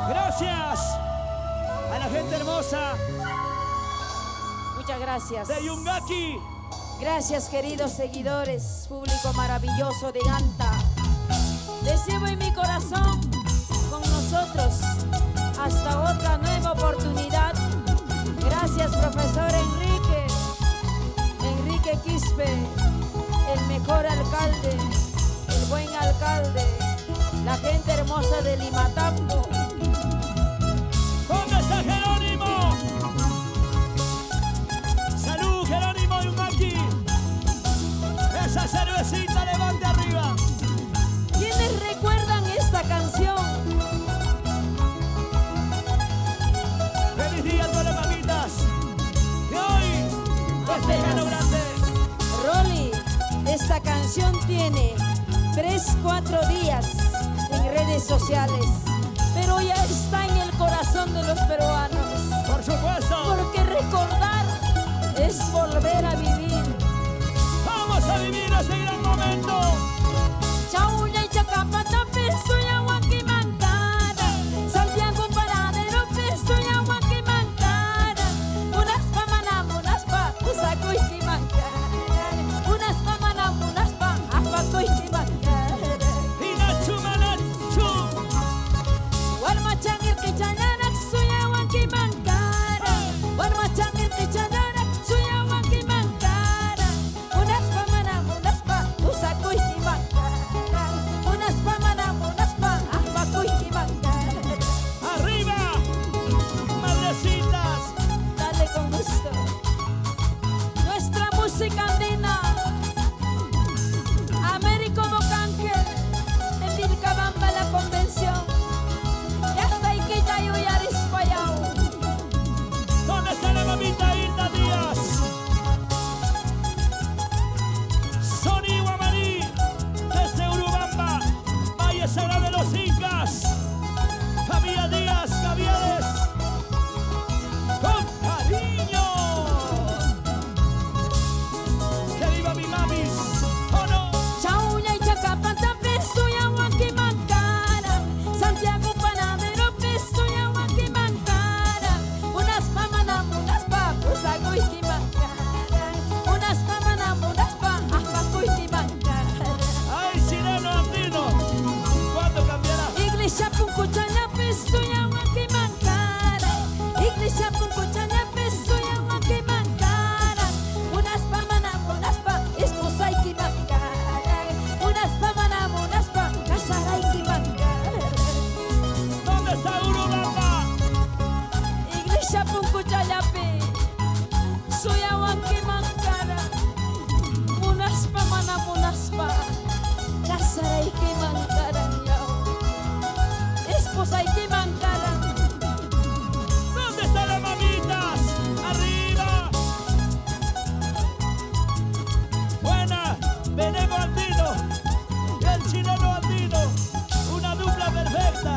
Gracias a la gente hermosa. Muchas gracias. De Yungaki. Gracias, queridos seguidores, público maravilloso de Ganta. Recibo en mi corazón con nosotros hasta otra nueva oportunidad. Gracias, profesor Enrique. Enrique Quispe, el mejor alcalde, el buen alcalde, la gente hermosa de Limatambo. ¿Dónde está Jerónimo? ¡Salud, Jerónimo Yungaki! Esa cervecita levante arriba. ¿Quiénes recuerdan esta canción? ¡Feliz día a todas las mamitas! Y hoy, festejan lo grande. Rolly, esta canción tiene 3, 4 días en redes sociales, pero ya está en el corazón de los peruanos. Por supuesto. Porque recordar es volver a vivir. Vamos a vivir ese gran momento. Chau, chacapata, Santiago Paradero, unas pa unas pa unas pa unas pa ¡Arriba! ¡Madrecitas! Dale con gusto. Nuestra música andina. Américo Bocángel, en Vilcabamba la convención. Ya está Iquita y Uyarispayao. ¿Dónde está la mamita Hilda Díaz? Sony Guamaní, desde Urubamba, Valle Sagrado de los Incas. Camila Díaz, Gaviales, con cariño. ¡Que viva mi mamis! ¿O no? Chauña y Chacapata, Santiago Panadero, unas pa unas pa unas pa unas pa. ¡Ay, chileno andino! ¿Cuándo cambiará? Iglesia Puncuchana, Iglesia Puncuchana, unas pa unas pa unas pa unas pa ¿Dónde está Urubamba? Iglesia Puncuchayapi, Suyawanquimankara, munaspa mana munaspa, casaraykimankaran yaw, esposaykimankaran. ¿Dónde están las mamitas? ¡Arriba! Buena, Venego Andino y el chileno andino, una dupla perfecta.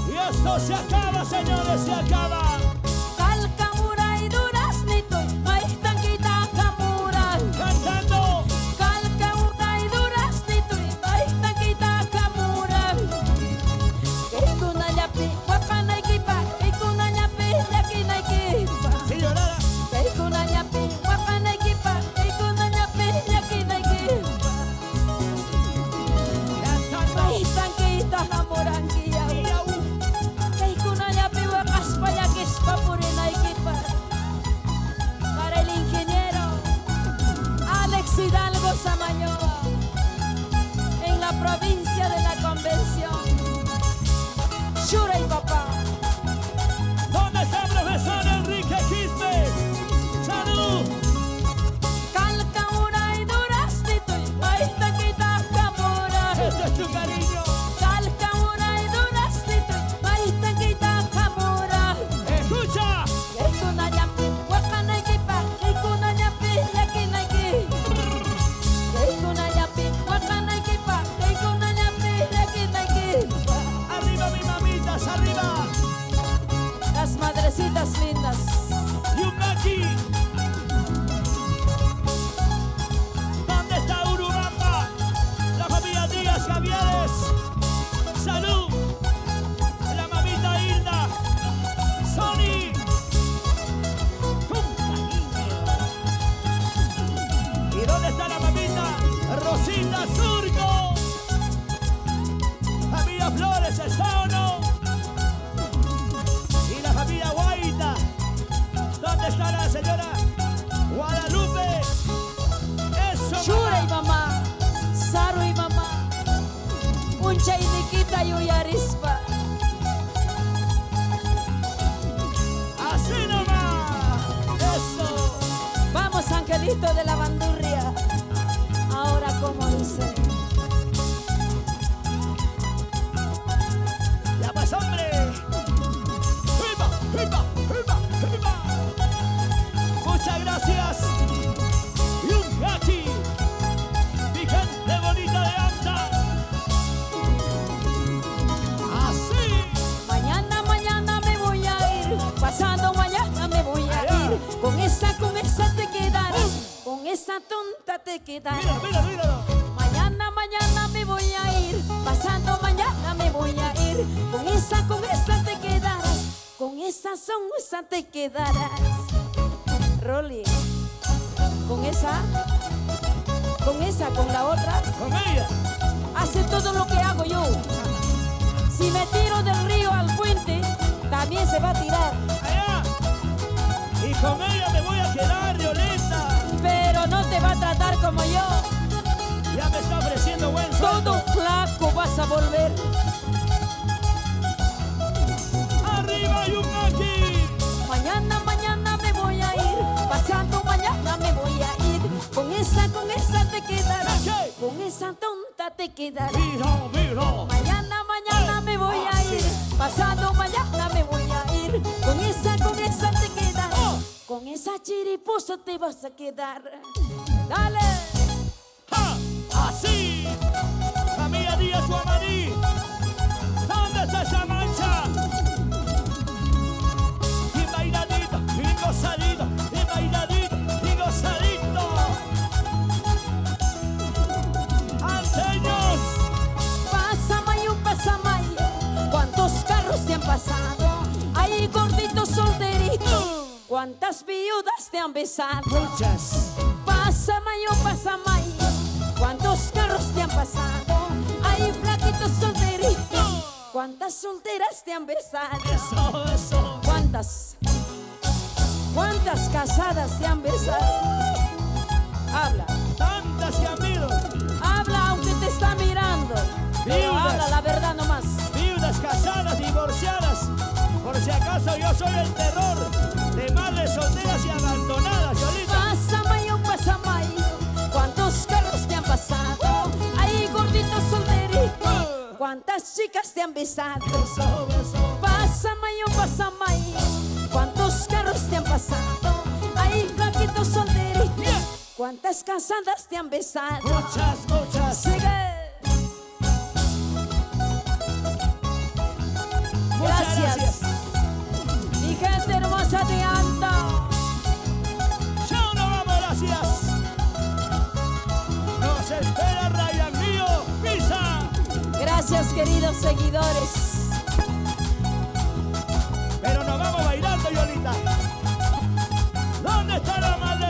Y esto se acaba, señores, se acaba. Cantando. Sí, llorada. Cantando. Linda Surco. Familia Flores, ¿está o no? Y la familia Guaita. ¿Dónde está la señora Guadalupe? Eso, Shuray mamá, Saruy mamá, Unchaynikita yuyarispa. Así nomás. Eso. Vamos, angelito de la bandurria. Ahora como dice. Ya pues, hombre. ¡Viva, viva, viva, viva! Muchas gracias. Y un hachi. Mi gente bonita de Anta. Así. Mañana, mañana me voy a ir. Pasado mañana me voy a ir. Con esa te quedarás. Con esa tonta te quedarás. Mira, mira, míralo. Mañana, mañana me voy a ir. Pasando mañana me voy a ir. Con esa te quedarás. Con esa sonza te quedarás. Rolly, con esa, con la otra. Con ella. Hace todo lo que hago yo. Si me tiro del río al puente, también se va a tirar. Allá. Y con ella me voy a quedar, Violeta. Pero no te va a tratar como yo. Ya me está ofreciendo buen sueldo. Todo flaco vas a volver. Arriba y un aquí. Mañana, mañana me voy a ir. Pasando mañana me voy a ir. Con esa te quedarás. Con esa tonta te quedarás. Mira, mira. Mañana, mañana me voy a ir. Pasado mañana me voy a ir. Con esa te quedarás. Con esa chiriposa te vas a quedar. Dale. ¡Ja! Así. Familia Díaz Guamaní. ¿Dónde está esa mancha? Y bailadito, y gozadito, y bailadito, y gozadito. ¡Anteños! Pasa mayo, pasa mayo. ¿Cuántos carros te han pasado? Ay, gordito solterito. ¿Cuántas viudas te han besado? Muchas. Pasa mayo, pasa mayo. ¿Cuántos carros te han pasado? Ay, flaquito solterito. ¿Cuántas solteras te han besado? Eso, eso. ¿Cuántas? ¿Cuántas casadas te han besado? Habla. Tantas que han ido. Habla aunque te está mirando. Pero Viudas. habla la verdad nomás. Viudas, casadas, divorciadas. Por si acaso yo soy el terror de madres solteras y abandonadas, Yolita. Pasa mayo, pasa mayo. ¿Cuántos carros te han pasado? Ay, gordito solterito. ¿Cuántas chicas te han besado? Eso, eso. Pasa mayo, pasa mayo. ¿Cuántos carros te han pasado? Ay, flaquito solterito. ¿Cuántas casadas te han besado? Muchas, muchas. Sigue. Muchas Gracias. gracias. Mi gente hermosa de Anta. Chao, nos vamos, gracias. Nos espera Ryan Mío Pizza. Gracias, queridos seguidores. Pero nos vamos bailando, Yolita. ¿Dónde está la madre?